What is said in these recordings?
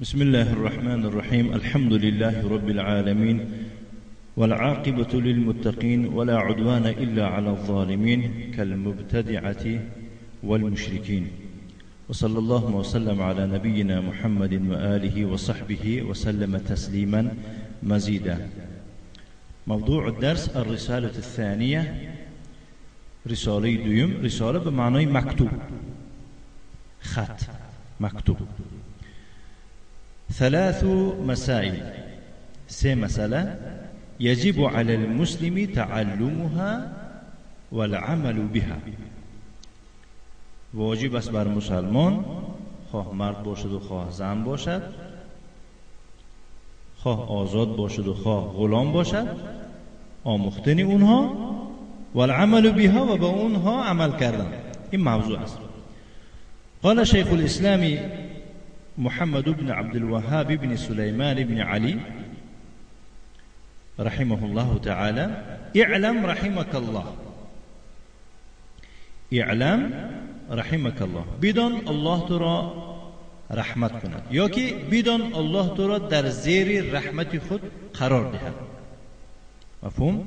بسم الله الرحمن الرحيم. الحمد لله رب العالمين، والعاقبة للمتقين، ولا عدوان إلا على الظالمين كالمبتدعة والمشركين، وصلى الله وسلم على نبينا محمد وآله وصحبه وسلم تسليما مزيدا. موضوع الدرس الرسالة الثانية، رسالة دوم، رسالة بمعنى مكتوب، خط مكتوب. ثلاث مسائل، سه مسألة يجب على المسلم تعلمها والعمل بها. واجب است بر مسلمان، خواه مرد باشد و خواه زن باشد، خواه آزاد باشد و خواه غلام باشد، آموختن اونها والعمل بها و با اونها عمل کردن. این موضوع است. قال شیخ الاسلام محمد بن عبد الوهاب بن سليمان بن علي رحمه الله تعالى: اعلم رحمك الله، اعلم رحمك الله، بدان الله تو را رحمت کند، یا که بدان الله تو را در زیر رحمت خود قرار دهد. مفهوم؟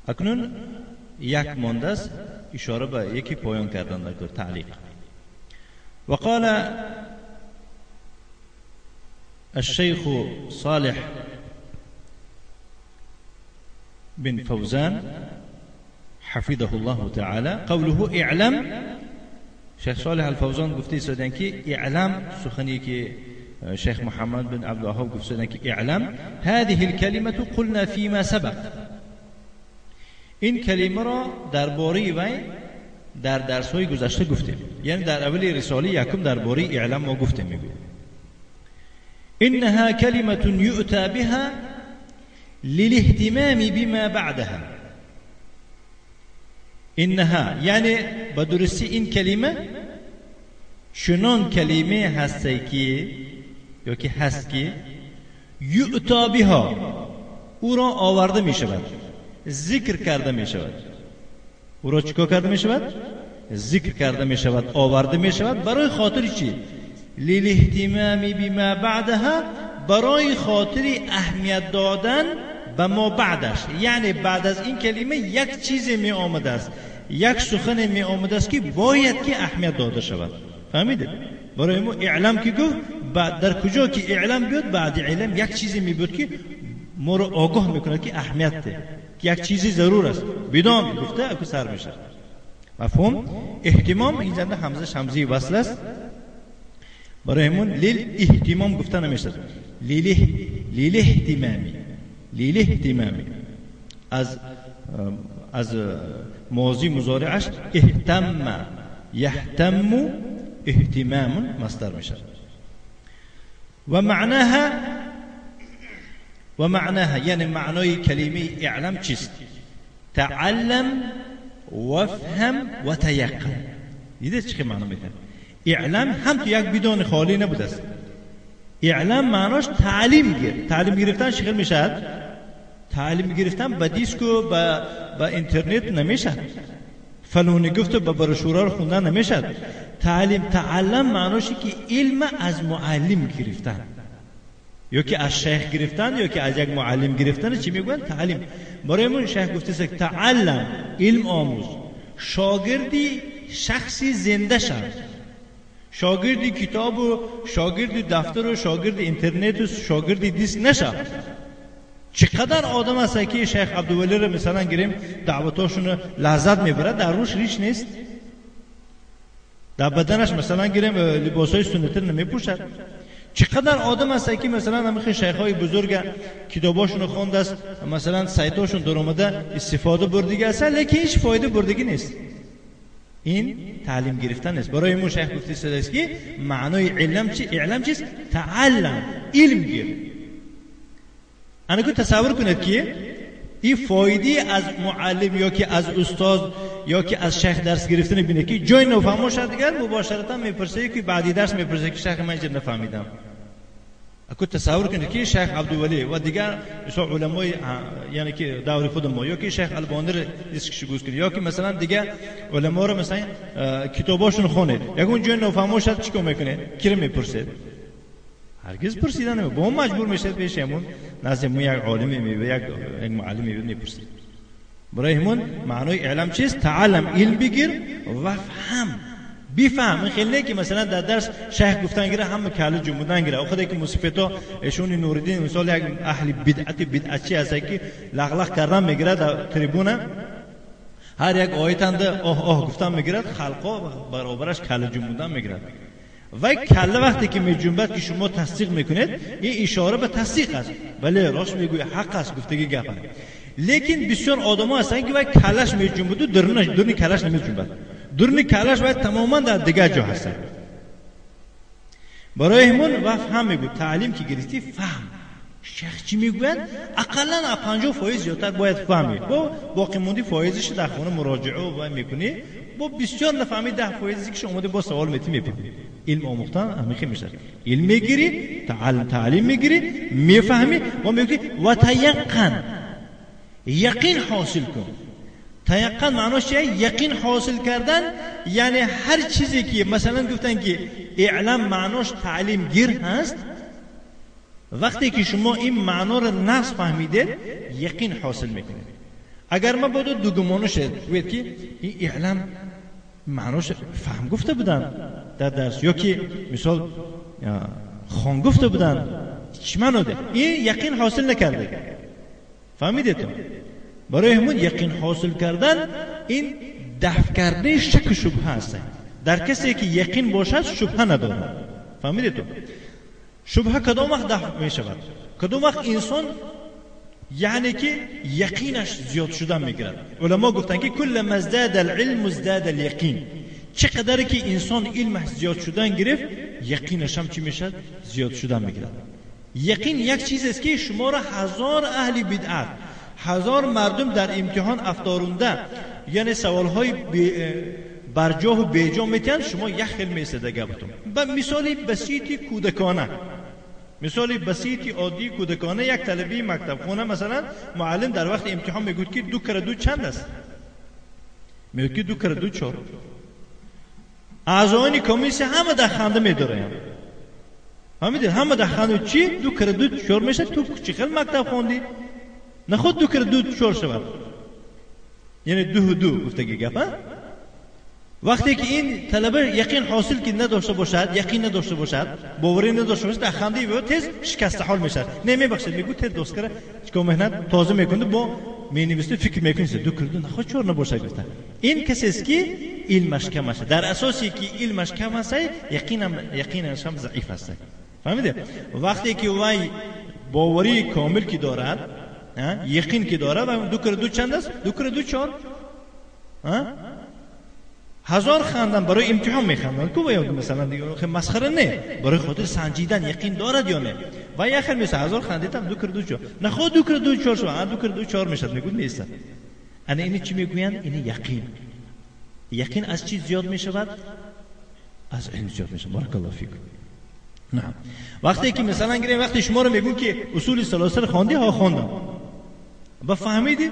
اکنون یک مانده است، اشاره به یکی پایان کردن در تعلیق. وقال الشيخ صالح بن فوزان حفظه الله تعالى قوله اعلم. شیخ صالح الفوزان گفته ایستادن که اعلم، سخنی که شیخ محمد بن عبدالوهاب گفته ایستادن که اعلم، هذه الكلمة قلنا فيما سبق. این کلمه را درباره وی در درس‌های گذشته گفتیم، یعنی در اول رساله یکم درباره اعلم ما گفتیم. میگوید انها کلمة یؤتی بها للاهتمام بما بعدها. انها یعنی به درستی این کلمه چنان کلمه هست که یا که هست که یؤتی بها، او را آورده می شود، ذکر کرده می شود. او را چیکار کرده می شود؟ ذکر کرده می شود، آورده می شود. برای خاطر چی؟ للاهتمام بما بعدها، برای خاطر اهمیت دادن به ما بعدش. یعنی بعد از این کلمه یک چیز می آمده است، یک سخن می آمده است که باید که اهمیت داده شود. فهمیدید؟ برای ما اعلام که گفت، بعد در کجا که اعلام بیاد، بعد اعلام یک چیزی می بود که ما رو آگاه میکنه که اهمیت ده، که یک چیزی ضرور است. بدان گفته اکو سر میشه. مفهوم؟ اهتمام این زنده همزه همزه وصل است. برای همون لیل اهتمام گفته نمیشه، لیل اهتمامی، لیل اهتمامی از ماضی مضارعش اهتم یهتم اهتمام مصدر میشه. و معناها، و معناها یعنی معنای کلمه اعلم چیست؟ تعلم وافهم و تیقن. دیده چه معنا میده؟ اعلم هم تو یک بدون خالی نبوده است. اعلم معناش تعلیم گیر. تعلیم گرفتن چه میشد؟ تعلیم گرفتن به دیسک و به اینترنت نمیشد، فلانی گفت به بروشورا رو خوندن نمیشد. تعلیم تعلم معناش که علم از معلم گرفتن، یا که از شیخ گرفتن، یا که از یک معلم گرفتن، چی میگن؟ تعلیم. برای من شیخ گفته است تعلم، علم آموز، شاگردی شخصی زنده شد، شاگردی کتاب و شاگردی دفتر و شاگرد اینترنت و شاگردی دیسک نشد. چقدر آدم هست که شیخ عبدالولی رو مثلا گیریم دعوتاشون لذت میبره، در روش ریش نیست، در بدنش مثلا گیریم لباسای سنتی نمیپوشد. چقدر آدم هست که مثلا همین شیخ های بزرگ کتاباشون خوانده است، مثلا سایتاشون در اومده استفاده بردگی است، لیکن هیچ فایده بردگی نیست. این تعلیم گرفتن است. برای مو شیخ گفته است که معنای علم چی؟ اعلم چیست؟ تعلم، علم گیر. انا تصور کنید که این فایده از معلم یا که از استاد یا که از شیخ درس گرفتن بینه که جای نفهمو شد دیگر مباشرتا میپرسه که بعدی درس میپرسه که شیخ من اینجا نفهمیدم. اكو تصور کنید که شیخ عبدالولی و دیگر مثلا علمای یعنی که دور خود ما یا که شیخ البانی رو دیسکش گوش کنید یا که مثلا دیگه علما رو مثلا کتاباشون خونید یکون جای نافهمو شد چیکار میکنه؟ کی رو میپرسید؟ هرگز پرسیدن نمی با مجبور میشد پیش همون نزد مو یک عالمی می یک معلمی میپرسید. برای همون معنای اعلام چیست؟ تعلم علم بگیر و فهم بفهم. این خیلی نه که مثلا در درس شیخ گفتن گیره همه کله جمودن گیره. خدای که مصیبتا ایشون نوردین مثال یک اهل بدعت بدعتچی هست که لغلق کردن میگیره در تریبون هر یک آیت آه آه گفتن میگیرد خلقا برابرش کله جمودن میگیرد. و کله وقتی که میجنبد که شما تصدیق میکنید این اشاره به تصدیق است، بله راست میگوی حق است گفتگی گپ. لیکن بسیار آدم ها هستند که وای کلش میجنبد و درنی کلش نمیجنبد، درنی کلش باید تماما در دیگر جا هستند. برای همون و فهم میگو تعلیم که گرفتی فهم شیخ چی میگوید اقلا 50% زیادتر باید فهمی، با باقی موندی فایزش در خونه مراجعه و میکنی، با بسیار نفهمی 10% که اومده با سوال میتی میپرسی. علم آموختن همیشه میشه علم میگیری، تعلیم میگیری، میفهمی و میگی و تیقن یقین حاصل کن. تیقن معناش چیه؟ یقین حاصل کردن یعنی هر چیزی که مثلا گفتن که اعلام معناش تعلیم گیر هست، وقتی که شما این معنا رو نقص فهمیدید یقین حاصل میکنید. اگر ما بود دو گمانو شد گوید که این اعلام معناش فهم گفته بودن در درس یا که مثال خان گفته بودن چی معنا ده، این یقین حاصل نکرده. فهمیدید تو؟ برای همون یقین حاصل کردن این دفع کردن شک و شبهه هست. در کسی که یقین باشد شبهه ندارد. فهمیدید تو؟ شبهه کدام وقت دفع می شود؟ کدام وقت انسان یعنی که یقینش زیاد شدن میگیرد. علما گفتن که کل ما ازداد العلم ازداد الیقین. چقدر که انسان علمش زیاد شدن گرفت یقینش هم چی میشد؟ زیاد شدن میگیرد. یقین یک چیز است که شما را هزار اهل بدعت، هزار مردم در امتحان افتارونده یعنی سوالهای برجا و بیجا میتین شما یک خیل میسته گفتم. با مثال بسیطی کودکانه، مثال بسیطی عادی کودکانه، یک طلبه مکتب خونه مثلا معلم در وقت امتحان میگوید که 2 × 2 چند است؟ میگوید که 2 × 2 4. اعضایان کمیسه همه در خنده میدارن. فهمیدید؟ همه در خنده چی؟ 2 × 2 4 میشه. تو چی خیلی مکتب خوندی؟ نه خود 2 × 2 4 شود، یعنی 2 و 2 گفتگی گپ. وقتی که این طلبه یقین حاصل که نداشته باشد، یقین نداشته باشد، باوری نداشته باشد، در خنده او تیز شکست حال میشد. نه میبخشید میگو تیز دوست کرده چیکار مهنت تازه میکنه با مینویسته فکر میکنه 2 × 2 نخواد 4 نباشه گفته. این کسی است که علمش کم است. در اساسی که علمش کم است یقینش هم ضعیف است. فهمیده؟ وقتی که وای باوری کامل که دارد، یقین که دارد، 2 × 2 چند است؟ 2 × 2 4. هزار خندن برای امتحان میخندن کو یا مثلا دیگه خیلی مسخره نه، برای خاطر سنجیدن یقین دارد یا نه. و یه خیلی مثلا هزار خندیدم 2 × 2 4 نه خود 2 × 2 4 شو 2 × 2 4 میشد میگو نیست. انا اینی چی میگویند؟ اینی یقین. یقین از چی زیاد میشود؟ از علم زیاد میشود. بارک الله فیکم. نه وقتی که مثلا گیریم وقتی شما رو میگون که اصول ثلاثه خواندی، ها خواندم، با فهمیدی؟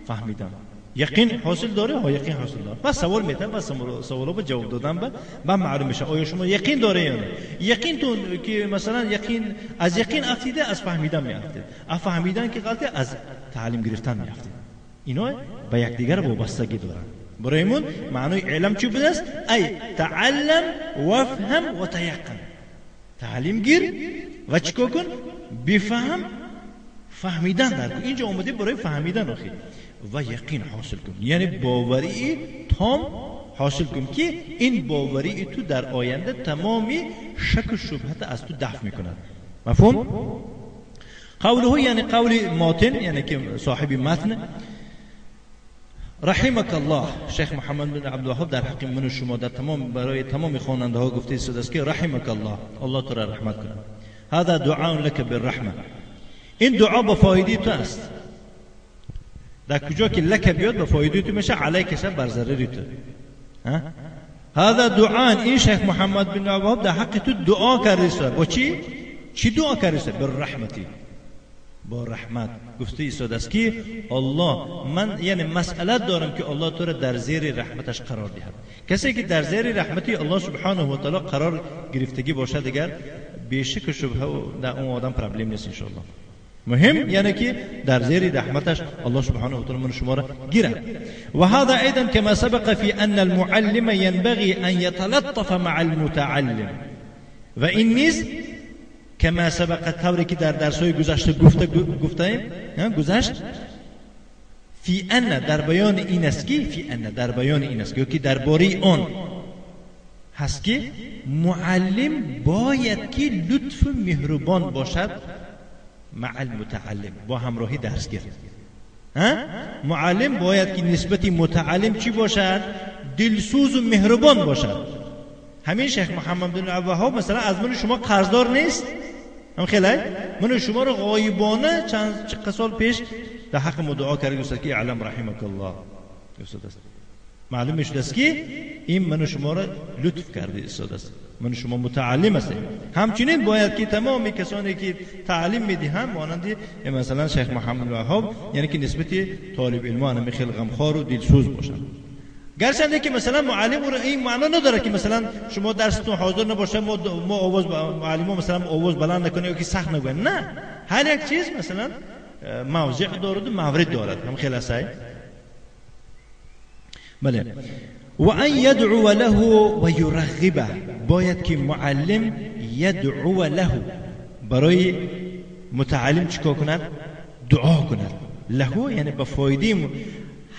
فهمیدم. یقین حاصل داره؟ ها یقین حاصل داره. بس سوال میتم، بس سوالا با جواب دادن با معلوم میشه آیا شما یقین داره یا نه. یقین تو که مثلا یقین از یقین افتیده از فهمیدن میافتید، از فهمیدن که غلطه از تعلیم گرفتن میافتید. اینا با یکدیگر وابستگی دارن. برایمون معنای علم چی بوده است؟ ای تعلم وفهم و تیقن. تعلیم گیر و چیکار کن؟ بفهم، فهمیدن در کن. اینجا اومده برای فهمیدن آخی و یقین حاصل کن، یعنی باوری تام حاصل کن که این باوری تو در آینده تمامی شک و شبهت از تو دفع میکند. مفهوم؟ قوله یعنی قول ماتن، یعنی که صاحب متن رحمك الله. شیخ محمد بن عبدالوهاب در حق من و شما در تمام برای تمام خواننده ها گفته است که رحمك الله، الله تو را رحمت کند. هذا دعاء لك بالرحمه. این دعا با فایده تو است. در کجا که لک بیاد با فایده تو میشه، علیک شب بر ضرر تو. هذا دعاء، این شیخ محمد بن عبدالوهاب در حق تو دعا کرده است. با چی؟ چی دعا کرده؟ بالرحمتی، با رحمت. گفته ایستاده است که الله من یعنی مسئله دارم که الله تو را در زیر رحمتش قرار دهد. کسی که در زیر رحمتی الله سبحانه و تعالی قرار گرفتگی باشد دیگر بیشک شبهه و در اون آدم پرابلم نیست انشاءالله. مهم یعنی که در زیر رحمتش الله سبحانه و تعالی من شما را گیرد. و هذا ايضا كما سبق في ان المعلم ينبغي ان يتلطف مع المتعلم. و این نیز کما سبق طوری که در درس‌های گذشته گفتیم گذشت، فی ان در بیان این است که فی ان در بیان این است که درباره آن هست که معلم باید که لطف مهربان باشد مع المتعلم، با همراهی درسگیر. معلم باید که نسبت متعلم چی باشد؟ دلسوز و مهربان باشد. همین شیخ محمد بن عبدالوهاب مثلا از من شما قرضدار نیست، هم خیلی من شما رو غایبانه چند سال پیش در حق ما دعا کرده گفت که اعلم رحمک الله. گفت معلوم شده است که این من شما را لطف کرده استاد است، من شما متعلم هستیم. همچنین باید که تمام کسانی که تعلیم میدهند مانند مثلا شیخ محمد وهاب یعنی که نسبت طالب علم هم خیلی غمخوار و دلسوز باشند. گرچنده که مثلا معلم او این معنا نداره که مثلا شما درستون حاضر نباشه ما آواز معلم مثلا آواز بلند نکنه یا که سخت نگوید. نه، هر یک چیز مثلا موضع دارد و مورد دارد. هم خیلی سعی بله. و ان یدعو له و یرغبه، باید که معلم یدعو له برای متعلم چیکار کند؟ دعا کند. له یعنی به فایده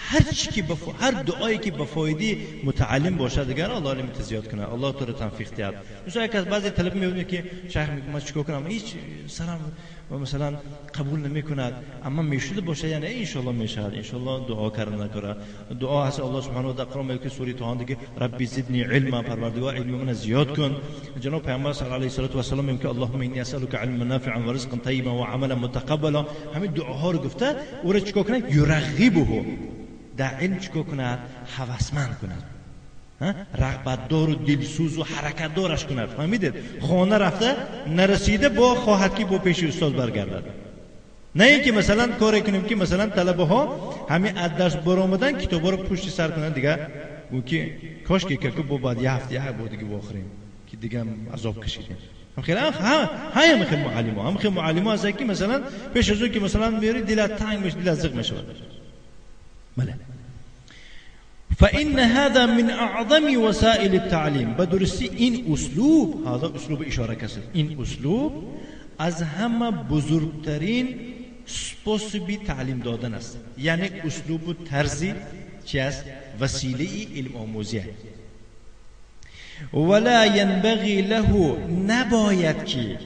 هر چی که هر دعایی که به فایده متعلم باشد دیگر الله علم زیاد کنه، الله تو رو تنفیق دهد. مثلا یک از بعضی طلب میبینه که شیخ میگه من چیکار کنم، هیچ سرم مثلا قبول نمیکند، اما میشده باشه یعنی ان شاء الله میشد، ان شاء الله دعا کردن نکنه. دعا هست الله سبحانه و تعالی قرآن میگه سوره طه دیگه ربی زدنی علما، پروردگار علم من زیاد کن. جناب پیامبر صلی الله علیه و سلم میگه اللهم انی اسالک علما نافعا و رزقا طیبا و عملا متقبلا. همین دعاها رو گفته او رو چیکار کنه؟ یرغبه، در علم چیکار کند؟ هوسمند کند، رغبت دار و دلسوز و حرکت دارش کند. فهمیدید؟ خانه رفته نرسیده با خواهد که با پیش استاد برگردد. نه اینکه مثلا کاری کنیم که مثلا طلبه ها همین از درس برآمدن کتابا رو پشت سر کنن دیگه، او که کاش که با بعد یه هفته یه بود دیگه واخریم که دیگه عذاب کشیدیم. هم خیلی هم خیلی معلم هم خیلی معلم هست که مثلا پیش از اون که مثلا میری دلت تنگ میشه، دلت زق میشه. بله. فإن هذا من أعظم وسائل التعليم. بدرسي إن أسلوب، هذا أسلوب إشارة كسر، إن أسلوب از همه بزرگترین способи تعلیم دادن است. یعنی اسلوب و طرزی چی است؟ وسیله علم آموزی. ولا ينبغي له، نباید که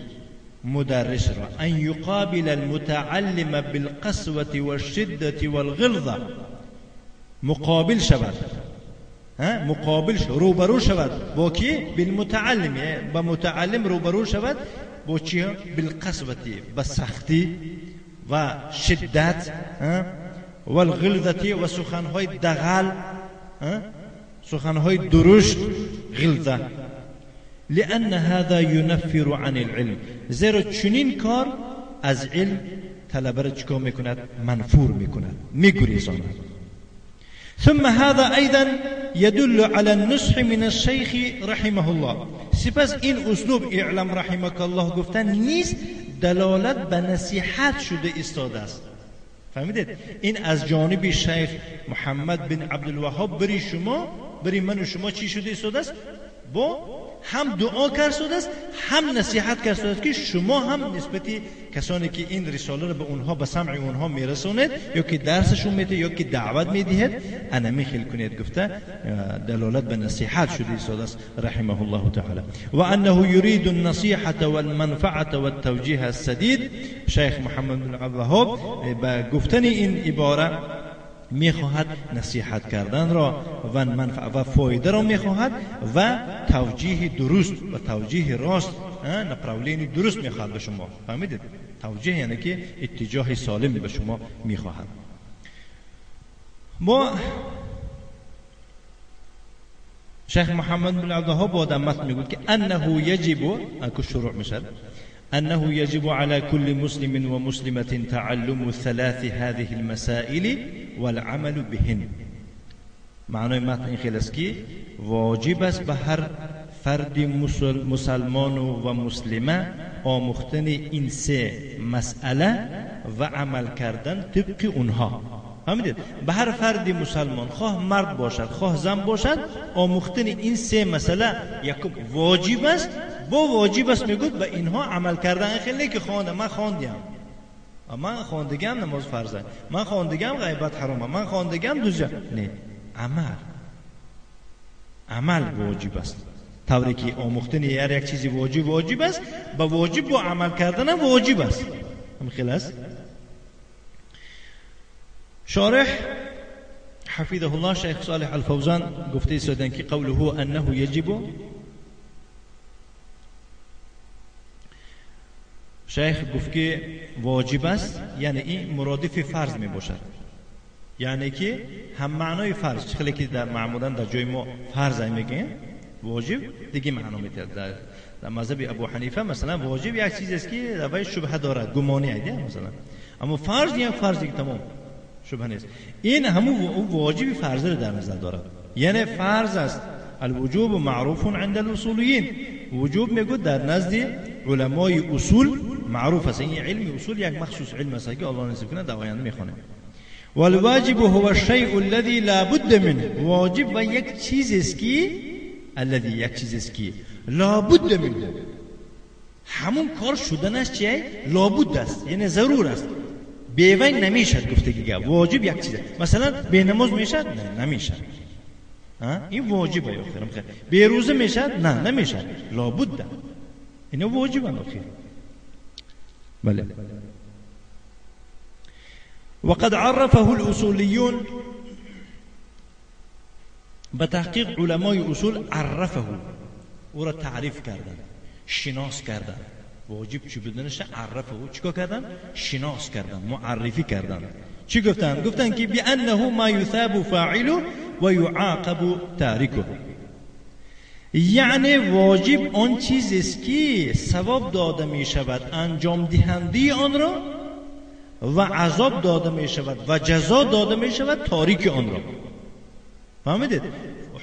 مدرس را ان يقابل المتعلم بالقسوة والشدة والغلظة، مقابل شود، مقابل روبرو شود با کی؟ بالمتعلم، با متعلم روبرو شود با چی؟ بالقسوة، با سختی و شدت و الغلظة و سخنهای دغل، سخنهای درشت، غلظه. لأن هذا ينفر عن العلم، زیرا چنین کار از علم طلبه را چیکار میکند؟ منفور میکند، میگریزاند. ثم هذا أيضا يدل على النصح من الشيخ رحمه الله. سپس این اسلوب اعلم رحمك الله گفتن نیست دلالت به نصیحت شده ایستاده است. فهمیدید؟ این از جانب شیخ محمد بن عبدالوهاب بری شما، بری من و شما چی شده ایستاده است؟ با هم دعا کرده است، هم نصیحت کرده است که شما هم نسبت کسانی که این رساله را به اونها، به سمع اونها میرسونید یا که درسشون میده یا که دعوت میدهید، انا میخیل کنید. گفته دلالت به نصیحت شده ایستاده است رحمه الله تعالی. و انه یرید النصیحة والمنفعة والتوجیه السدید. شیخ محمد بن عبدالوهاب به گفتن این عباره میخواهد نصیحت کردن را و منفعه و فایده را میخواهد و توجیه درست و توجیه راست، направление درست میخواهد به شما. فهمیدید؟ توجیه یعنی که اتجاه سالم به شما میخواهد. ما شیخ محمد بن عبدالوهاب با متن میگوید که انه یجب، اکو شروع میشد، أنه يجب على كل مسلم ومسلمة تعلم ثلاث هذه المسائل والعمل بهن. معنای متن این خیلی است که واجب است به هر فرد مسلمان و مسلمه آموختن این سه مسئله و عمل کردن طبق اونها. فهمیدید؟ به هر فرد مسلمان خواه مرد باشد خواه زن باشد آموختن این سه مسئله یکم واجب است. با واجب است میگوید به اینها عمل کردن. خیلی که خوانده، من خواندیم، من خواندگم نماز فرضه، من خواندگم غیبت حرامه، من خواندگم دوزه. نه، عمل، عمل واجب است. طوری که آموختن هر یک چیزی واجب است، با واجب با عمل کردن هم واجب است. هم خیلی است. شارح حفظه الله شیخ صالح الفوزان گفته ایستادن که قوله انه یجب، شیخ گفت که واجب است، یعنی این مرادف فرض می باشد، یعنی که هم معنای فرض، خیلی که در معمولا در جای ما فرض میگیم واجب دیگه معنا میده. در مذهب ابو حنیفه مثلا واجب یک چیز است که در وی شبهه دارد، گمانی ایده مثلا، اما فرض یک فرض دیگه تمام شبهه نیست. این همون واجب فرض را در نظر دارد، یعنی فرض است. الوجوب معروف عند الاصولیین، وجوب میگو در نزد علمای اصول معروف است. این علم اصول یک مخصوص علم است که الله نصیب کنه در آینده میخوانیم. والواجب هو الشيء الذي لا بد منه، واجب و یک چیز است که الذي یک چیز است که لا بد منه، همون کار شدنش چیه؟ لابد است، یعنی ضرور است، بی وی نمیشد. گفتگی واجب یک چیز است. مثلا بی نماز میشد؟ نه نمیشد. این واجبه. یا خیر بی روزه میشد؟ نه نمیشد، لابد. اینا واجبن. آخر بله. وقد عرفه الاصوليون، به تحقیق علمای اصول عرفه، او را تعریف کردن، شناس کردن. واجب چی بودنش عرفه، چیکار کردن؟ شناس کردن، معرفی کردن. چی گفتن؟ گفتن که بانه ما یثاب فاعله و یعاقب تارکه، یعنی واجب آن چیز است که ثواب داده می شود انجام دهنده آن را و عذاب داده می شود و جزا داده می شود تاریک آن را. فهمیدید؟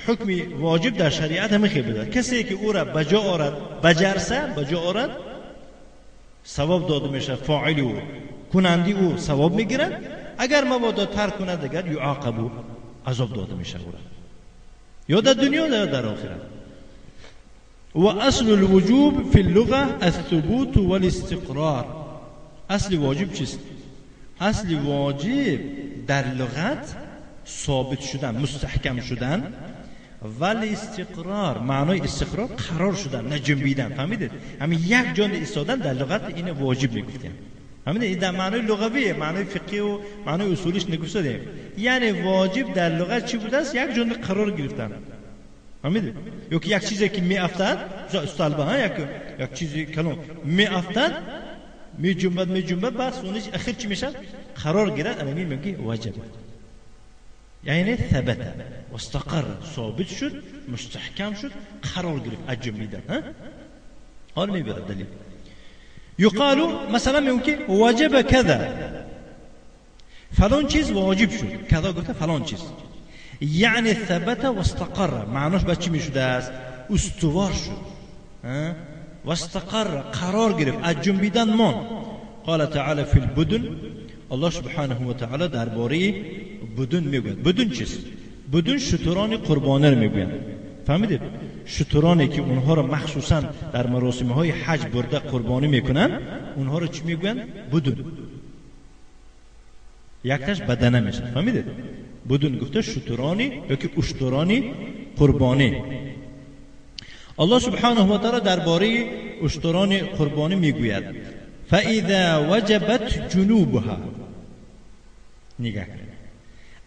حکم واجب در شریعت همه خیلی بوده. کسی که او را بجا آرد، بجرسه بجا آرد، ثواب داده می شود، فاعل او، کننده او ثواب می گیرد. اگر مبادا ترک کند دیگر یعاقب، عذاب داده می شود یا در دنیا یا در آخرت. و اصل الوجوب فی اللغة الثبوت والاستقرار. اصل واجب چیست؟ اصل واجب در لغت ثابت شدن، مستحکم شدن، ولی استقرار، معنای استقرار قرار شدن، نجنبیدن. فهمیدید؟ همین یک جان ایستادن در لغت این واجب میگفتیم. فهمیدید؟ در معنای لغویه، معنای فقهی و معنای اصولیش نگفتیم. یعنی واجب در لغت چی بوده است؟ یک جان قرار گرفتن. فهمیدید؟ یا که یک چیزی که میافتد، مثلا استالبه ها، یک چیزی کلون میافتد، میجنبد میجنبد، بعد سونش اخر چی میشه؟ قرار گرفت. الان میگه واجب، یعنی ثبت واستقر، ثابت شد، مستحکم شد، قرار گرفت، اجمیدن. ها حال میبرد دلیل. یقال مثلا میگه که واجب کذا، فلان چیز واجب شد، کذا گفته فلان چیز، یعنی ثبت واستقر، معناش به چی میشده است؟ استوار شد، واستقر قرار گرفت، از جنبیدن مان. قال تعالی فی البدن، الله سبحانه و تعالی درباره بدن میگوید. بدن چیست؟ بدن شتران قربانه رو میگویند. فهمیدید؟ شترانی که اونها رو مخصوصا در مراسم های حج برده قربانی میکنن، اونها رو چی میگویند؟ بدن. یکتاش بدنه میشه. فهمیدید؟ بدن گفته شترانی یا که اشترانی قربانی. الله سبحانه و تعالی درباره اشتران قربانی میگوید فاذا وجبت جنوبها. نگاه کنید،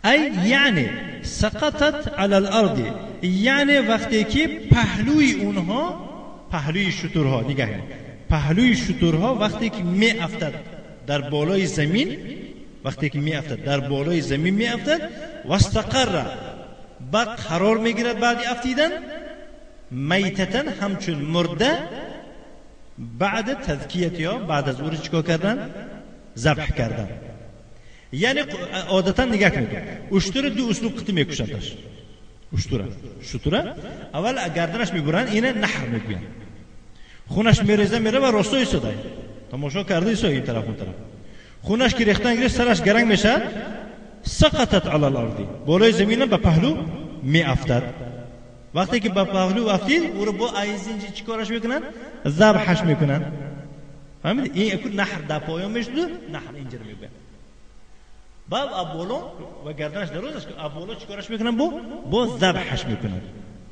ای یعنی سقطت علی الارض، یعنی وقتی که پهلوی اونها، پهلوی شترها، نگاه کنید، پهلوی شترها وقتی که می افتد در بالای زمین، وقتی که می افتد در بالای زمین می افتد، واستقر، بعد قرار میگیرد بعد افتیدن، میتتن همچون مرده، بعد تذکیت یا بعد از او رو چیکار کردن؟ ذبح کردن. یعنی عادتا نگاه کنید، اشتر دو اسلوب قطی میکشندش. اشتره اول گردنش میبرن، اینه نحر میگوین، خونش میریزه میره و راستوی صدای تماشا کرده ایسا این طرف اون طرف، خونش که ریختن گرفت سرش گرنگ میشه، سقطت علی الارض، بالای زمین به پهلو میافتد. وقتی که به پهلو افتید او رو با ایزینجی چیکارش میکنن؟ ذبحش میکنن. فهمیدی؟ این اکو نحر در پایان میشد، نحر اینجا رو میگن. بعد ابولو و گردنش دروز است که ابولو چیکارش میکنن؟ با ذبحش میکنن.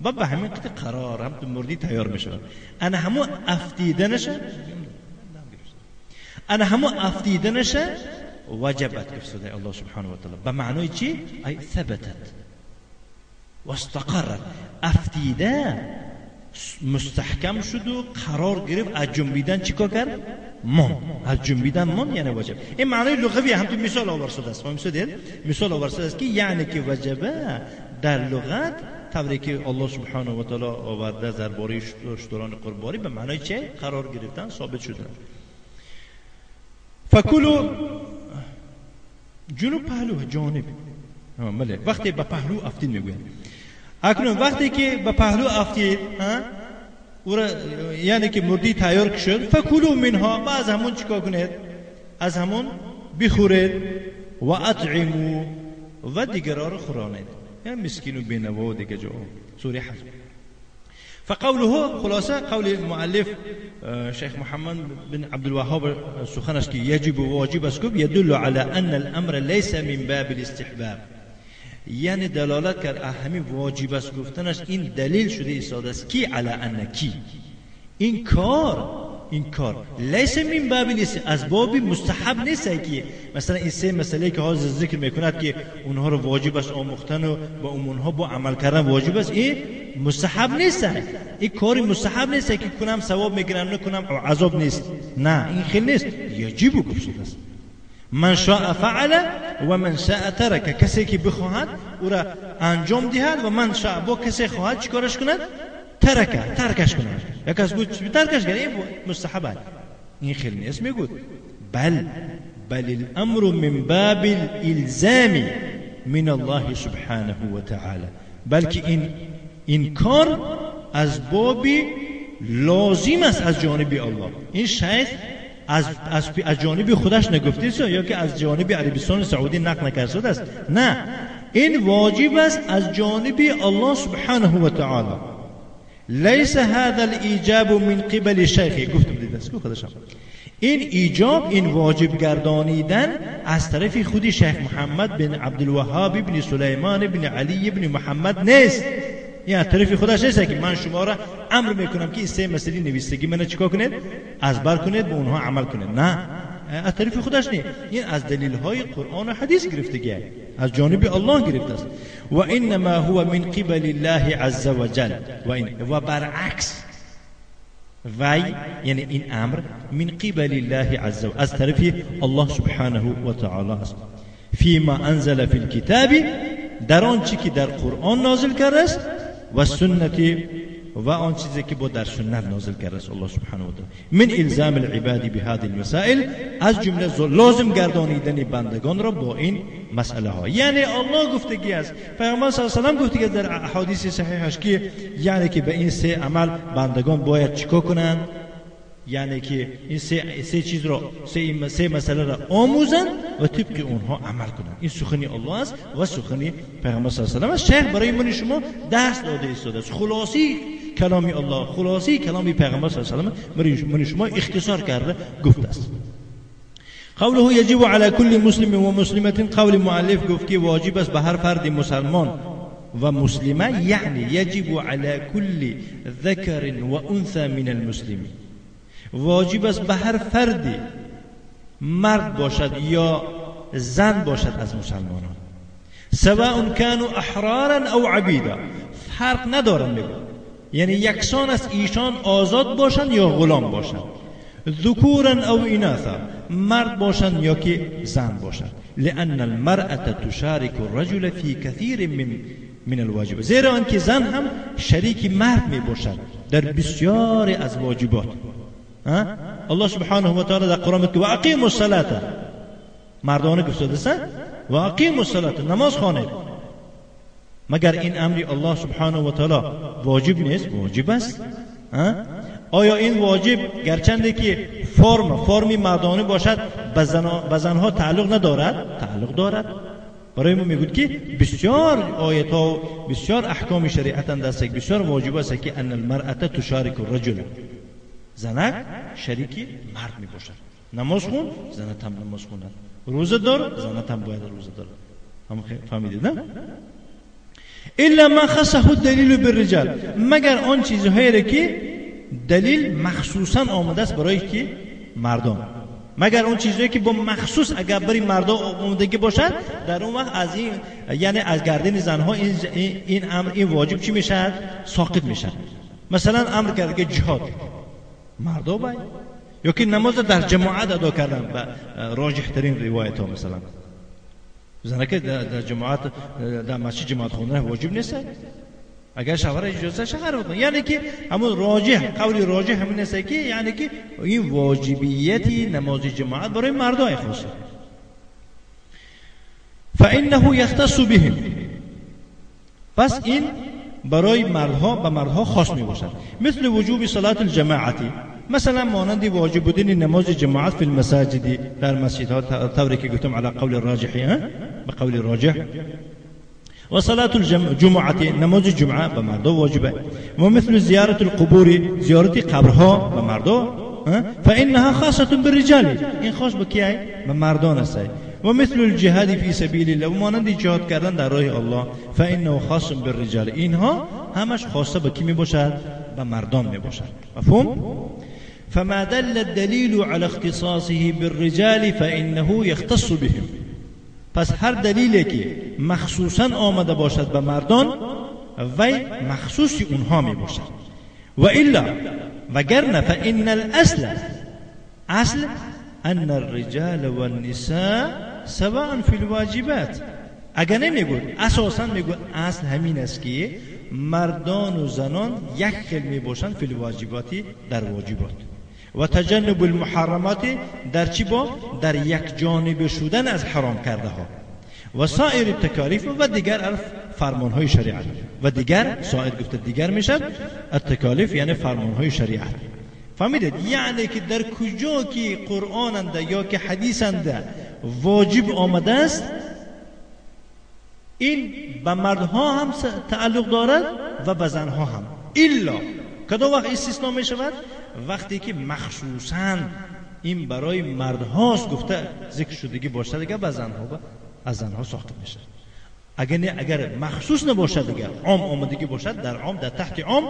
و به همین قطع قرار هم تو مردی تیار میشه. انا همو افتیدنش، انا همو افتیدنش وجبت گفته الله سبحانه و تعالی. به معنای چی؟ ای ثبتت و استقرت. افتیده مستحکم شد و قرار گرفت، از جنبیدن چیکار کرد؟ مان. از جنبیدن مان، یعنی واجب. این معنای لغوی هم تو مثال آورده شده است. فهمیدید؟ مثال آورده شده است که یعنی که وجبه در لغت طوری که الله سبحانه و تعالی آورده درباره شتران قربانی به معنای چه؟ قرار گرفتن، ثابت شدن. فکلوا جنوب پهلو جانب. بله، وقتی به پهلو افتید میگوین. اکنون وقتی که به پهلو افتید، یعنی که مردی تیار شد، فکلوا منها، و از همون چیکار کنید؟ از همون بخورید و اطعموا، و دیگران رو خورانید، یعنی مسکین و بینوا و دیگه جا. سوره حج. فقوله، خلاصه قول مؤلف شیخ محمد بن عبدالوهاب سخنش که یجب و واجب است، يدل على ان الامر ليس من باب الاستحباب، یعنی دلالت کرد همین واجب است گفتنش این دلیل شده ایستاده است کی علی ان کی این کار لیس من باب از باب مستحب نیست که مثلا این سه مسئله که حاضر ذکر میکند که اونها رو واجب است آموختن و با اونها با عمل کردن واجب است، این مستحب نیست. این کاری مستحب نیست که کنم ثواب میگیرم نکنم عذاب نیست. نه، این خیلی نیست. یجب گفته است من شاء فعل و من شاء ترک، کسی که بخواهد او را انجام دهد و من شاء با کسی خواهد چیکارش کند؟ ترکش کند. یک از گوت ترکش کنه، این مستحب است. این خیلی نیست. میگوید بل الامر من باب الالزام من الله سبحانه و تعالی، بلکه این کار از باب لازم است از جانب الله. این شیخ از جانب خودش نگفته است یا که از جانب عربستان سعودی نقل نکرده است. نه، این واجب است از جانب الله سبحانه و تعالی. لیس هذا الایجاب من قبل شیخ، گفتم دیده است خودشم. این ایجاب، این واجب گردانیدن از طرف خود شیخ محمد بن عبدالوهاب بن سلیمان بن علی بن محمد نیست. این از طرف خودش نیست که من شما را امر میکنم که این سه مسئله نویسگی من چیکار کنید؟ از بر کنید، به اونها عمل کنید. نه، از طرف خودش نیست. این از دلیل های قرآن و حدیث گرفتگی، از جانب الله گرفته است. و انما هو من قبل الله عز وجل، و برعکس وی، یعنی این امر من قبل الله عز وجل، از طرف الله سبحانه و تعالی است. فيما انزل فی الكتاب، در آنچه که در قرآن نازل کرده است، و سنت، و آن چیزی که با در سنت نازل کرده است الله سبحانه و تعالی. من الزام العباد بهذه المسائل، از جمله لازم گردانیدن بندگان را با این مسئله ها. یعنی الله گفتگی است، پیامبر صلی الله علیه و سلم گفتگی در احادیث صحیحش که یعنی که به این سه عمل بندگان باید چیکار کنند؟ یعنی که این سه چیز را، سه مسئله را آموزند و طبق اونها عمل کنند. این سخنی الله است و سخنی پیغمبر صلی الله علیه و سلم است. شیخ برای من شما درس داده ایستاده است. خلاصی کلامی الله، خلاصی کلامی پیغمبر صلی الله علیه و سلم من شما اختصار کرده گفته است. قوله یجب علی کل مسلم و مسلمه، قول مؤلف گفت که واجب است به هر فرد مسلمان و مسلمه، یعنی یجب علی کل ذکر و انثى من المسلمین، واجب است به هر فردی مرد باشد یا زن باشد از مسلمانان، سواء كانوا احرارا او عبیدا، فرق ندارن میگه، یعنی یکسان است ایشان آزاد باشند یا غلام باشند، ذکورا او اناثا، مرد باشند یا که زن باشند، لان المرأة تشارك الرجل في كثير من الواجب، زیرا آنکه زن هم شریک مرد می باشد در بسیاری از واجبات. الله سبحانه و تعالی در قرآن میگه و اقیموا الصلاة، مردانه گفته است و اقیموا الصلاة، نماز خوانید. مگر این امر الله سبحانه و تعالی واجب نیست؟ واجب است. آیا این واجب گرچنده که فرمی مردانه باشد به زنها تعلق ندارد؟ تعلق دارد. برای ما میگوید که بسیار آیت ها، بسیار احکام شریعت است، بسیار واجب است که ان المرأة تشارک الرجل، زنک شریک مرد می باشد. نماز خون، زنت هم نماز خوند. روزه دار، زنت هم باید روزه دار. هم فهمیدید نه؟ الا ما خصه الدلیل بالرجال، مگر آن چیزهایی که دلیل مخصوصا آمده است برای که مردان، مگر اون چیزهایی که با مخصوص اگر برای مردان آمدگی باشد، در اون وقت از این، یعنی از گردن زنها این امر، این واجب چی میشد؟ ساقط میشد. مثلا امر کرده که جهاد مردا باید، یا که نماز در جماعت ادا کردن به راجح ترین روایت ها، مثلا زنکه در جماعت، در مسجد جماعت خوندن واجب نیست، اگر شوهر اجازه شهر بکن. یعنی که همون راجح، قول راجح همین است که یعنی که این واجبیت نماز جماعت برای مردای خاصه. فانه یختص بهم، پس این برای مردها، به مردها خاص می باشد. مثل وجوب صلاة الجماعة، مثلا مانند واجب بودن نماز جماعت فی المساجد، در مسجدها، طوری که گفتم علی قول الراجح، به قول راجح. و صلاة الجمعة، نماز جمعه به مردا واجبه. و مثل زیارت القبور، زیارت قبرها به مردا، فإنها خاصة بالرجال، این خاص به کیه؟ به مردان است. و مثل الجهاد فی سبیل الله، و مانند جهاد کردن در راه الله، فإنه خاص بالرجال، اینها همش خاصه به کی می باشد؟ به مردان می باشد. مفهوم؟ فما دل الدلیل على اختصاصه بالرجال فإنه يختص بهم، پس هر دلیلی که مخصوصا آمده باشد به مردان، وی مخصوص اونها می باشد. و الا، وگرنه فإن الاصل، اصل ان الرجال والنساء سواء فی الواجبات. اگر نمیگود، اساسا میگود اصل همین است که مردان و زنان یک خیل می باشند فی الواجبات، در واجبات، و تجنب المحرمات، در چی با؟ در یک جانب شدن از حرام کرده ها، و سایر التکالیف، و دیگر فرمان های شریعت، و دیگر سایر گفته دیگر میشد التکالیف، یعنی فرمان های شریعت. فهمیدید؟ یعنی که در کجا که قرآن انده یا که حدیث انده واجب آمده است، این به مردها هم تعلق دارد و به زنها هم. الا کدام وقت استثناء می شود؟ وقتی که مخصوصا این برای مردهاست گفته ذکر شدگی باشد، دیگه به زنها، از زنها ساخته میشه. اگر نه، اگر مخصوص نباشد، دیگه عام آمدگی باشد، در عام، در تحت عام،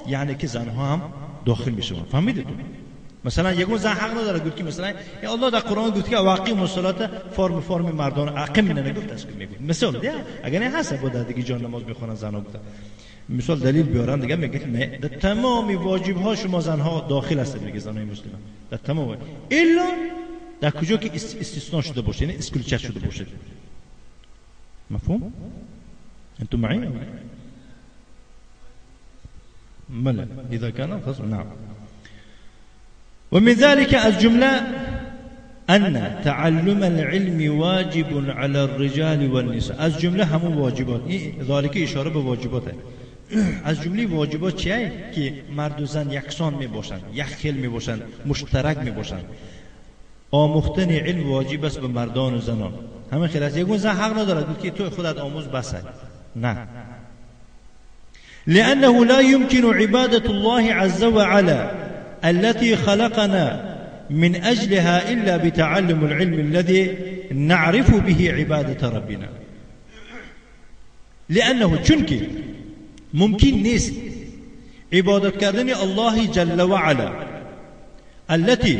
یعنی که زنها هم داخل میشه. فهمیدید؟ مثلا یگون زن حق نداره گفت که مثلا یا الله در قرآن گفت که واقیم الصلاه، فرم مردان اقیم نه نگفت است که میگه مثال دیگه. اگر نه هست بود دیگه جان نماز میخوانن زنها، گفت مثال دلیل بیارن دیگه، میگه نه در تمام واجب ها شما زنها داخل هستید، میگه زنهای مسلمان در تمام، الا در کجا که استثناء شده باشه، یعنی اسکلچه شده باشه. مفهوم؟ انتم معي؟ بلى اذا كان خلاص. نعم. ومن ذلك الجملة أن تعلم العلم واجب على الرجال والنساء. از جمله همون واجبات، ذلك اشاره به واجباته. از جمله واجبات چیه؟ که مرد و زن یکسان می باشند، یک خیل می باشند، مشترک می باشند. آموختن علم واجب است به مردان و زنان. همه خیلی است. یگون زن حق ندارد که تو خودت آموز بس. نه. لأنه لا يمكن عبادة الله عز وعلا التي خلقنا من أجلها إلا بتعلم العلم الذي نعرف به عبادة ربنا. لأنه چونکی ممکن نیست عبادت کردن الله جل وعلا التي،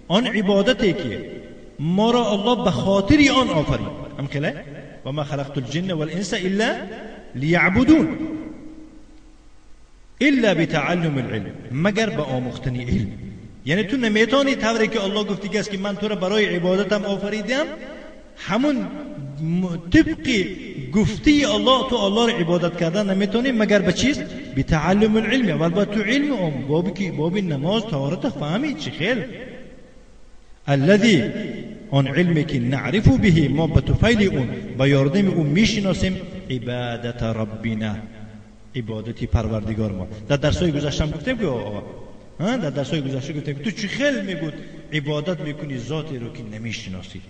آن عبادتی که ما را الله به خاطر آن آفرید، هم خیلی و ما خلقت الجن والانس الا لیعبدون، الا بتعلم العلم، مگر به آموختن علم. یعنی تو نمیتونی طوری که الله گفتی است که من تو را برای عبادتم آفریدم، همون طبق گفتی الله تو الله را عبادت کردن نمیتونی مگر به چیز؟ بتعلم العلم. اول باید تو علم آموز، بابی که بابی نماز طهارت فهمی چی خیل الذي آن علمی که نعرف به، ما به طفیل اون با یاردم اون میشناسیم عبادت ربنا، عبادتی پروردگار ما. در درسای گذشته گفتیم که آقا، در درسای گذشته گفتیم که تو چی خیل میگود عبادت میکنی ذاتی رو که نمیشناسی،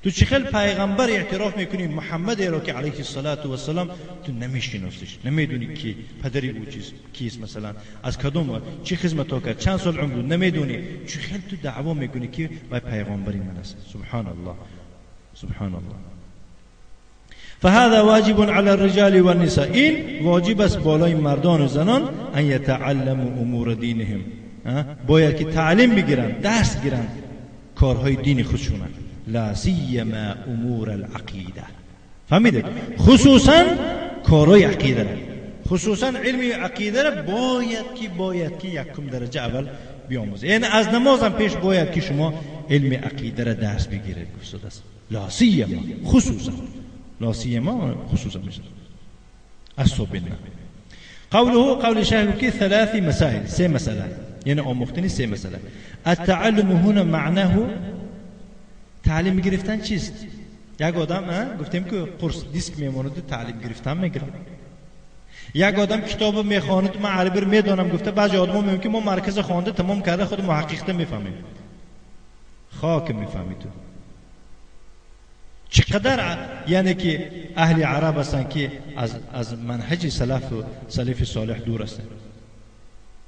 تو چی خیل پیغمبر اعتراف میکنی محمد رو که علیه الصلاة والسلام تو نمیشناسیش، نمیدونی که پدری او چیز کیست، مثلا از کدوم چی خدمت ها کرد، چند سال عمر بود، نمیدونی. چی خیل تو دعوا میکنی که وای پیغمبری من است. سبحان الله، سبحان الله. فهذا واجب على الرجال والنساء. این واجب است بالای مردان و زنان ان يتعلموا امور دینهم، باید که تعلیم بگیرن، درس گیرن کارهای دین خودشونه، لا سیما امور العقیده. فهمیدید؟ خصوصا کارهای عقیده را، خصوصا علم عقیده را باید که یکم درجه اول بیاموزید. یعنی از نمازم پیش باید که شما علم عقیده را درس بگیرید. لا سیما خصوصا، لا سیما خصوصا میشه الصبح. قوله قول شیخ که ثلاث مسائل، سه مسئله، یعنی آموختنی سه مسئله. التعلم هنا معناه تعلیم گرفتن چیست؟ یک آدم گفتیم که قرص دیسک میماند تعلیم گرفتن میگیره. یک آدم کتاب میخواند، من عربی رو میدانم گفته. بعضی آدما میگن که ما مرکز خوانده تمام کرده خود محقق میفهمیم. خاک میفهمی تو چقدر، یعنی که اهل عرب هستن که از منهج سلف و سلف صالح دور هستن.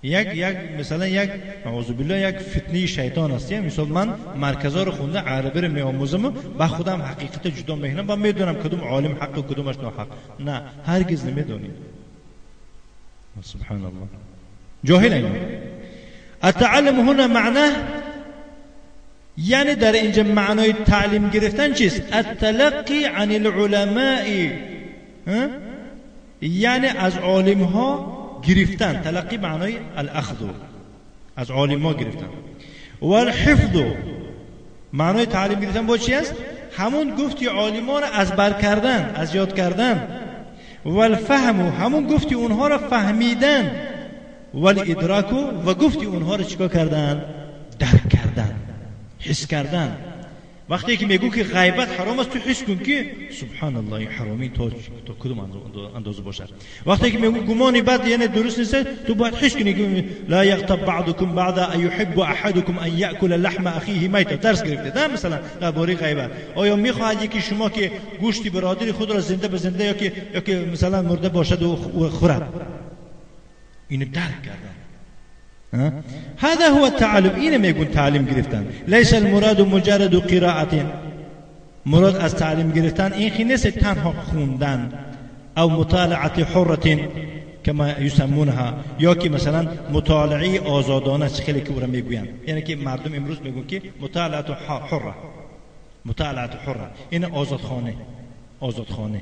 یک مثلا یک نعوذ بالله یک فتنه شیطان است. مثلا من مرکزا رو خونده عربی رو میآموزم و خودم حقیقت جدا میکنم و میدونم کدوم عالم حق و کدومش ناحق. نه، هرگز نمیدونی. سبحان الله، جاهل اینا. التعلم هنا معناه، یعنی در اینجا معنای تعلیم گرفتن چیست؟ التلقی عن العلماء، یعنی از عالم ها گرفتن. تلقی معنای الاخذ، از عالم ها گرفتن. والحفظ معنای تعلیم گرفتن با چی است؟ همون گفتی عالمان را از بر کردن، از یاد کردن. والفهم همون گفتی اونها را فهمیدن. والادراک و گفتی اونها را چیکار کردن؟ درک کردن، حس کردن. وقتی که میگو که غیبت حرام است، تو حس کن که سبحان الله این حرامی تا کدوم اندازه باشد. وقتی که میگو گمان بد یعنی درست نیست، تو باید حس کنی که لا یغتب بعضکم بعضا ایحب احدکم ان یاکل لحم اخیه میتا. درس گرفته ده مثلا درباره غیبت. آیا میخواهد یکی شما که گوشت برادر خود را زنده به زنده یا که مثلا مرده باشد و خورد؟ اینو درک کردن. هذا هو التعلم. اینه میگون تعلیم گرفتن. لیس المراد مجرد قراءة، مراد از تعلیم گرفتن این خی نیست تنها خوندن، او مطالعه حرة کما یسمونها، یا که مثلا مطالعه آزادانه خیلی که او را میگویند. یعنی که مردم امروز میگن که مطالعه حره، مطالعه حره این آزادخانه، آزادخانه،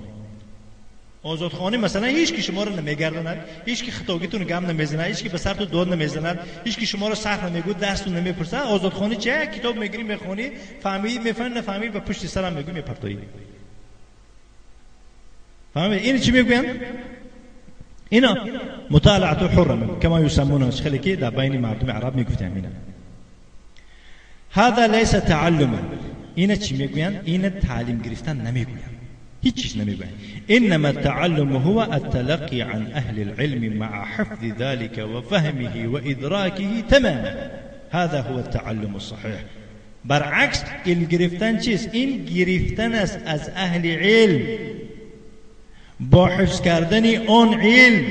آزادخانه. مثلا هیچ کی شما رو نمیگرداند، هیچ کی خطاگیتون گم نمیزند، هیچ کی به سرتون داد نمیزند، هیچ کی شما رو سخت نمیگو، دستتون نمیپرسه. آزادخانه چه؟ کتاب میگیری میخونی، فهمی میفهمی نفهمی به پشت سرم میگی میپرتایی. فهمی این چی میگوین؟ اینا مطالعه حره کما یسمونه، خیلی که در بین مردم عرب میگفتن اینا. هذا ليس تعلما. اینا چی میگوین؟ اینا تعلیم گرفتن نمیگوین، هیچ چیز نمیگوین. انما التعلم هو التلقي عن اهل العلم مع حفظ ذلك وفهمه وادراكه تماما. هذا هو التعلم الصحيح. برعکس این گرفتن چیست؟ این گرفتن است از اهل علم با حفظ کردن آن علم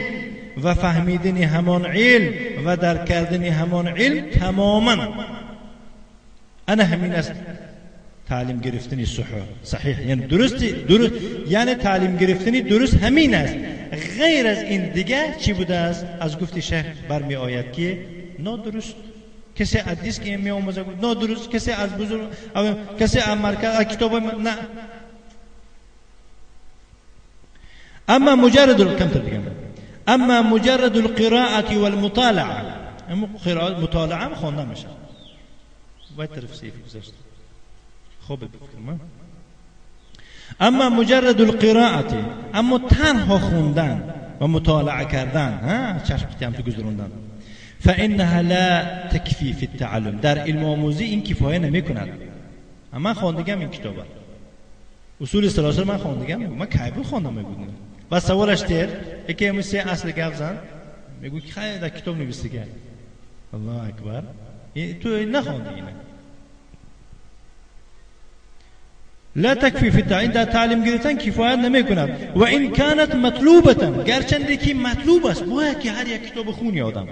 و فهمیدن همان علم و درک کردن همان علم تماما. انا همین است تعلیم گرفتنی صحیح، یعنی درست، یعنی تعلیم گرفتنی درست همین است. غیر از این دیگه چی بوده است؟ از گفت شیخ برمی آید که نادرست. کسی از دیسک این می آموزه نادرست، کسی از بزرگ، کسی از مرکز، از کتاب نه. اما مجرد کمتر دیگه، اما مجرد القراءة والمطالعه، اما قراءة مطالعه هم خوانده میشه. باید طرف سیف گذاشت. خوب بفکرم. اما مجرد القراءة، اما تنها خوندن و مطالعه کردن، چشم هم تو گذروندن، فانها لا تکفی فی التعلم، در علم آموزی این کفایه نمی کند. من خواندگم این کتابه اصول ثلاثه من خواندگم، من کی بود خواندم میگم. و سوالش تر یکی همون سه اصل گپ زن، میگو که خیلی در کتاب نوشته. الله اکبر، تو نخواندی اینه. لا تکفی فی التعلیم، در تعلیم گرفتن کفایت نمی کند. و این کانت مطلوبة، گرچنده که مطلوب است، باید که هر یک کتاب خونی آدم،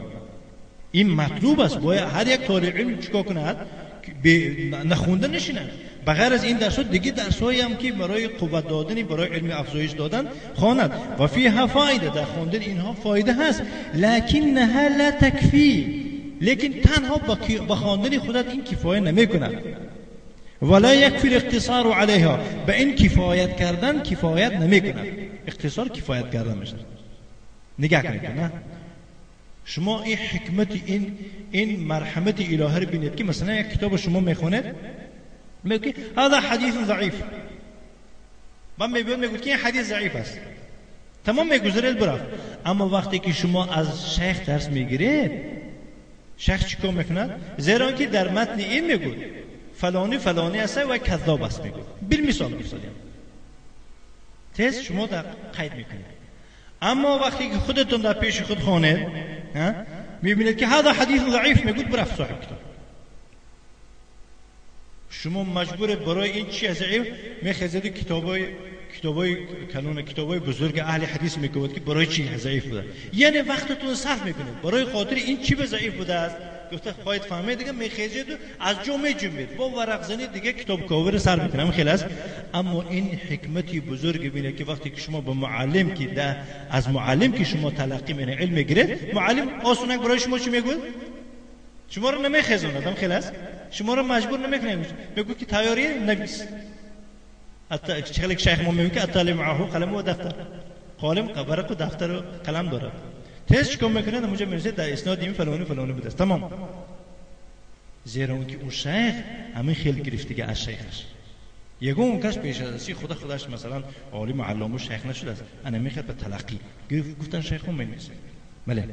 این مطلوب است، باید هر یک طالب علم چیکار کند؟ نخونده نشیند. بغیر از این درس ها دیگه درس هایی هم که برای قوت دادن، برای علم افزایش دادن خواند. و فیها فایده، در خواندن اینها فایده هست. لکنها لا تکفی، لیکن تنها با خواندن خودت این کفایه نمی کند. ولا یکفی الاقتصار علیها، به این کفایت کردن کفایت نمی کند. اقتصار کفایت کردن میشه. نگاه کنید نه، شما این حکمت، این مرحمت الهی رو ببینید که مثلا یک کتاب شما میخونید، میگه هذا حدیث ضعیف، من میگم که این حدیث ضعیف است، تمام میگذرید برفت. اما وقتی که شما از شیخ درس میگیرید، شیخ چیکار میکند؟ زیرا که در متن این میگه فلانی فلانی است و کذاب است، میگه بالمثال گفتیم تز شما در قید میکنید. اما وقتی که خودتون در پیش خود خوانید، میبینید که هذا حدیث ضعیف، میگوید برفت صاحب کتاب. شما مجبور برای این چی ضعیف میخزید کتابای کلون، کتابای بزرگ اهل حدیث میگوید که برای چی ضعیف بوده. یعنی وقتتون صرف میکنید برای خاطر این چی به ضعیف بوده است. گفته خواهید فهمید دیگه، میخزید از جو میجنبید با ورق زنی دیگه کتاب کاور سر میکنه خیلی است. اما این حکمتی بزرگ بینه که وقتی که شما به معلم که ده از معلم که شما تلقی من علم میگیرید، معلم آسونک برای شما چی میگوید؟ شما رو نمیخزاند، هم خیلی است، شما رو مجبور نمیکنه، میگه که تیاری نویس. چخلی که شیخ ما میگه که الطالب معه قلم و دفتر، قلم ورق و دفتر و قلم داره. تست چیکار میکنه؟ اونجا میرسه در اسناد این فلانی فلانی بوده است، تمام. زیرا اون که اون شیخ همین خیلی گرفتگی از شیخش، یگون کس پیش از خودش مثلا عالم علامه شیخ نشده است، انا میخواد به تلقی گفتن شیخ هم می‌نویسه. بله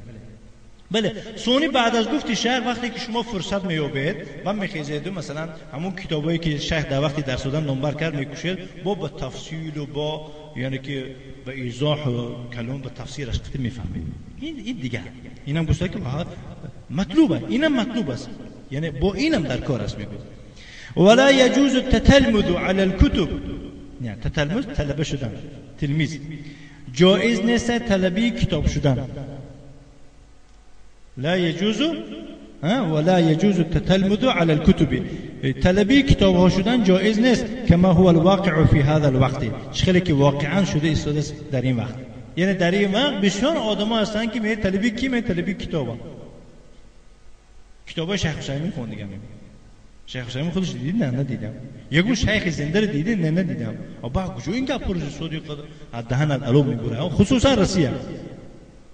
بله. سونی بعد از گفتی شیخ وقتی که شما فرصت مییابید و میخیزید مثلا همون کتابایی که شیخ در وقتی درس دادن نمبر کرد میکوشید با به تفصیل و با یعنی که به ایضاح و کلام به تفسیرش قطع میفهمید. این دیگه اینم گفته که مطلوبه، اینم مطلوب است، یعنی با اینم در کار است. میگه ولا يجوز التتلمذ على الكتب، یعنی تتلمذ طلبه شدن، تلمیذ جایز نیست طلبی کتاب شدن. لا يجوز ولا يجوز التتلمذ على الكتب، طلبی کتاب ها شدن جایز نیست. كما هو الواقع في هذا الوقت، چخلی که واقعا شده ایستاده است در این وقت. یعنی در این وقت بسیار آدم ها هستن که می طلبی کی می طلبی کتاب، کتاب شیخ حسین خوندگم. شیخ حسین خودش دیدی؟ نه ندیدم. یکو شیخ زنده رو دیدی؟ نه ندیدم. با کجا این گپ پروژه سودی قد دهن الو میبره، خصوصا رسیه.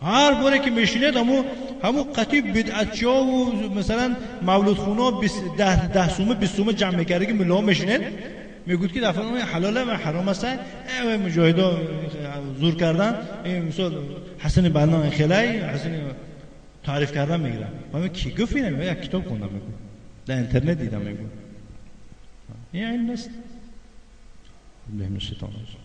هر باره که میشینید همو قطیب بدعتچیا و مثلا مولود خونا 10 سومه 20 سومه جمع میکرده که ملا میشینید میگوید که دفعه حلاله و حرام است. ای مجاهدا زور کردن، این مثال حسن بنا خلای حسن تعریف کردن میگیرن. من کی گفت اینم؟ یک کتاب خوندم میگه، در اینترنت دیدم میگه. این علم نیست. بالله من الشیطان الرجیم.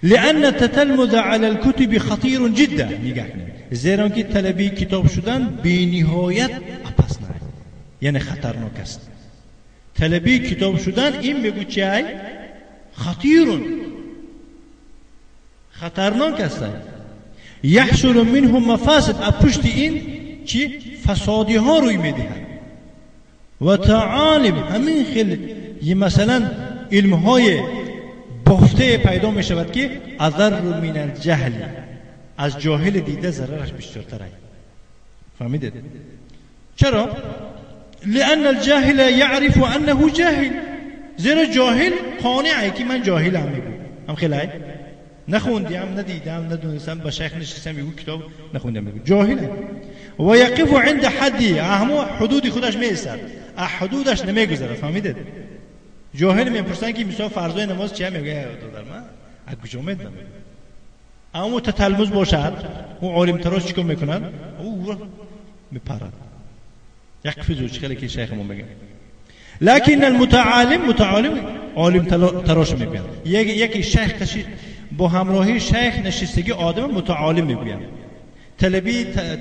لأن التتلمذ على الكتب خطير جدا، نگاه کنید، زیرا که طلبی کتاب شدن بی نهایت اپس نه، یعنی خطرناک است. طلبی کتاب شدن این میگو چی؟ خطیر، خطرناک است. یحصل منه مفاسد، از پشت این چی؟ فسادی ها روی میدهد. و تعالب، همین خیلی مثلا علم های بافته پیدا می شود که اضر من الجهل، از جاهل دیده ضررش بیشترتر است. فهمیدید؟ چرا؟ لأن الجاهل يعرف أنه جاهل، زیرا جاهل قانعه که من جاهلم میگو، هم خیلی نخوندیم، ندیدم، ندونستم، با شیخ نشستم میگو کتاب نخوندم، میگو جاهله. و یقف عند حدی، همو حدود خودش میایستد، حدودش نمیگذرد. فهمیدید؟ جاهل میپرسن که مثلا فرضای نماز چیه، میگه دادر من از کجا میدونم. اما تتلمذ باشد او عالم تراش چیکار میکند؟ او میپرد یقفز. خیلی که شیخ ما میگه لكن المتعالم، متعالم عالم تراش میگوید. یکی شیخ کشید با همراهی شیخ نشستگی آدم متعالم میگوید.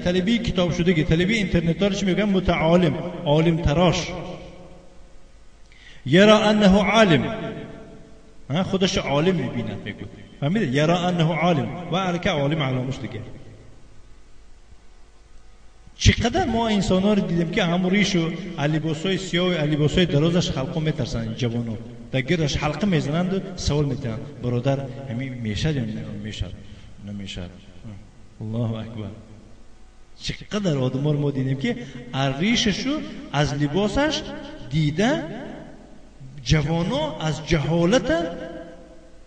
طلبی کتاب شدگی، طلبی اینترنت دارش میگن متعالم، عالم تراش. یرا انه عالم، خودش عالم میبیند میگوید. فهمیدید؟ یرا انه عالم و الکه عالم علامش دیگه. چقدر ما انسان ها رو دیدیم که هم ریش و لباسای سیاه و لباسای درازش خلقو میترسن، جوانو در گردش حلقه میزنند و سوال میتونند برادر همین میشد یا نمیشد؟ نمیشد. الله اکبر. چقدر آدم ها رو ما دیدیم که از ریشش و از لباسش دیده جوانو از جهالت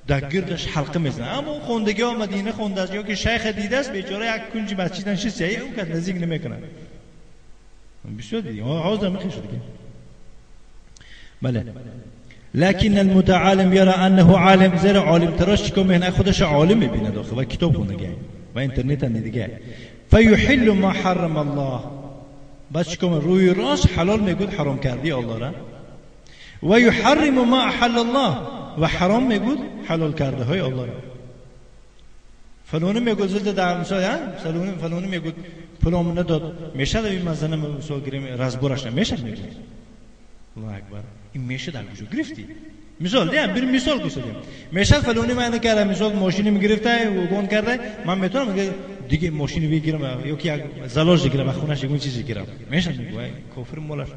در گردش حلقه میزنه. اما خوندگی ها مدینه خونده است یا که شیخ دیده است بیچاره یک کنج مسجد نشسته، او که نزدیک نمیکنه. بسیار دیدیم حاضر میخواد دیگه. بله. لكن المتعالم يرى انه عالم، زیرا عالم تراش چیکار میکنه؟ خودش عالم میبینه داخل و کتاب خوندگی و اینترنت هم دیگه. فیحل ما حرم الله، بعد چیکار؟ روی راست حلال میگود حرام کردی الله را، و یحرم ما احل الله، و حرام میگود حلال کرده های الله را. فلانی میگود زلد در مثال فلانی میگود پولام نداد میشه این مزنه مثال گیریم رزبورش نمیشه میگود. الله اکبر. این میشه در کجا گرفتی؟ مثال دیم بر مثال گفتیم میشه فلانی من کرده مثال ماشینی میگرفته و گون کرده، من میتونم دیگه ماشینی بگیرم یا که یک زلاج بگیرم خونش یک چیزی بگیرم میشه میگه کافر مولاش.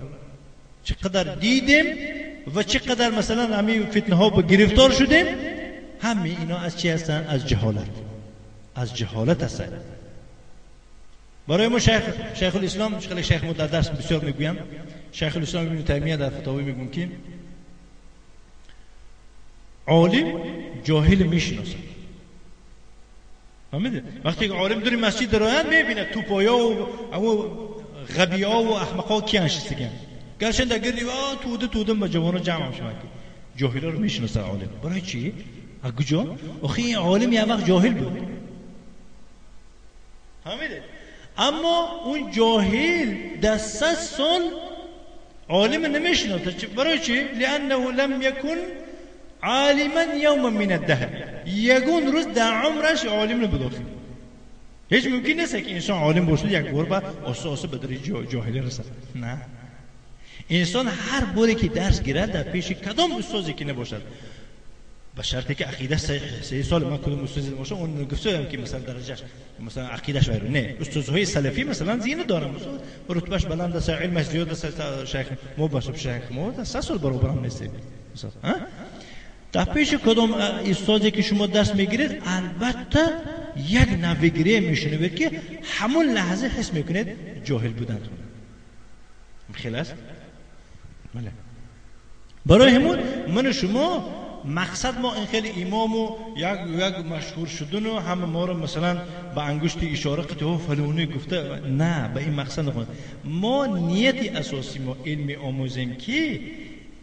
چقدر دیدیم و چقدر مثلا همین فتنه ها با گرفتار شدیم، همه اینا از چی هستن؟ از جهالت، از جهالت هستن. برای ما شیخ الاسلام، شیخ ما در درس بسیار میگویم، شیخ الاسلام ابن تیمیه در فتاوی میگویم که عالم جاهل میشناسد. فهمیدید؟ وقتی که عالم داری مسجد درآید میبینه توپایا و او غبیا و احمقا کی نشستگن، گرچه در گردی توده توده با جوانا جمع هم شوند. جاهلا رو میشناسه عالم. برای چی؟ از کجا؟ آخه این عالم یه وقت جاهل بود. فهمیدید؟ اما اون جاهل در 100 سال عالم نمیشناسه. برای چی؟ لانه لم یکن عالما یوما من الدهر، یگون روز در عمرش عالم نبود. آخه هیچ ممکن نیست که انسان عالم باشه یک بار بعد آسه آسه به درجه جاهلی رسد. نه، انسان هر باری که درس گیرد در پیش کدام استادی که نباشد، به شرطی که عقیده صحیح سال ما کدوم استادی باشه اون گفتم که مثلا درجهش مثلا عقیدهش وایرو نه، استادهای سلفی مثلا زینه دارن، مثلا رتبهش بلند است، علمش زیاد است، شیخ ما باشه شیخ ما 100 سال برابر نیست مثلا. در پیش کدام استادی که شما درس میگیرید البته یک نویگیری میشنوید که همون لحظه حس میکنید جاهل بودنتون. خیلی است؟ بله. برای همون من شما مقصد ما این خیلی امام و یک مشهور شدن و همه ما رو مثلا به انگشت اشاره قطعه فلانی گفته، نه، به این مقصد نخواهد. ما نیت اساسی ما علم آموزیم که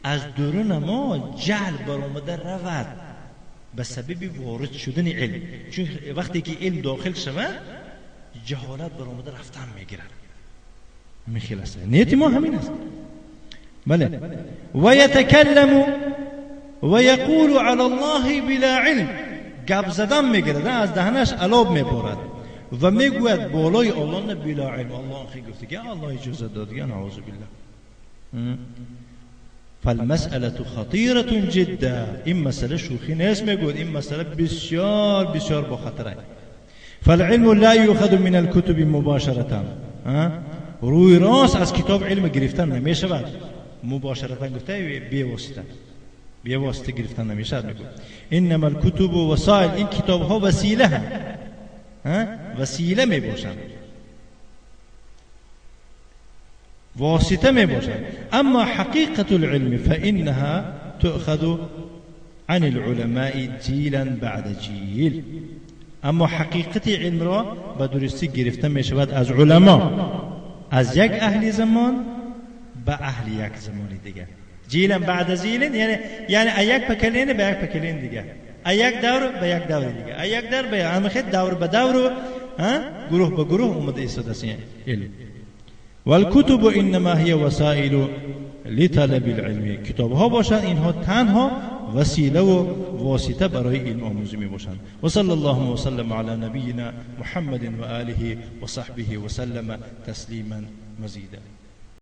از درون ما جهل برآمده رود به سبب وارد شدن علم، چون وقتی که علم داخل شود جهالت برآمده رفتن میگیرد. همین خیلی است نیت ما همین است. بله. و یتکلم و یقول علی الله بلا علم، گپ زدن میگیرد، از دهنش علاب میبارد و میگوید بالای الله بلا علم. الله خیلی گفته که الله اجازه داد، نعوذ بالله. فالمسألة خطيرة جدا، این مسئله شوخی نیست میگوید، این مسئله بسیار بسیار با خطره. فالعلم لا یؤخذ من الكتب مباشرة، روی راست از کتاب علم گرفتن نمیشود. مباشرتا گفته بی واسطه، بی واسطه گرفتن نمیشود. میگوید انما الكتب وسائل، این کتاب ها وسیله هم، وسیله میباشند، واسطه می باشد. اما حقیقت العلم فإنها تؤخذ عن العلماء جیلا بعد جیل، اما حقیقت علم را به درستی گرفته می شود از علما، از یک اهل زمان به اهل یک زمان دیگر. جیلا بعد جیل یعنی یک پکلین به یک پکلین دیگر. یک دور به یک دور دیگه، یک دور به همه دور به دور و گروه به گروه اومده ایستاده است علم. والکتب انما هي وسائل لطلب العلم. کتاب ها باشند اینها تنها وسیله و واسطه برای علم آموزی می باشند. و صلی الله وسلم علی نبینا محمد و آله و صحبه و سلم تسلیما مزیدا.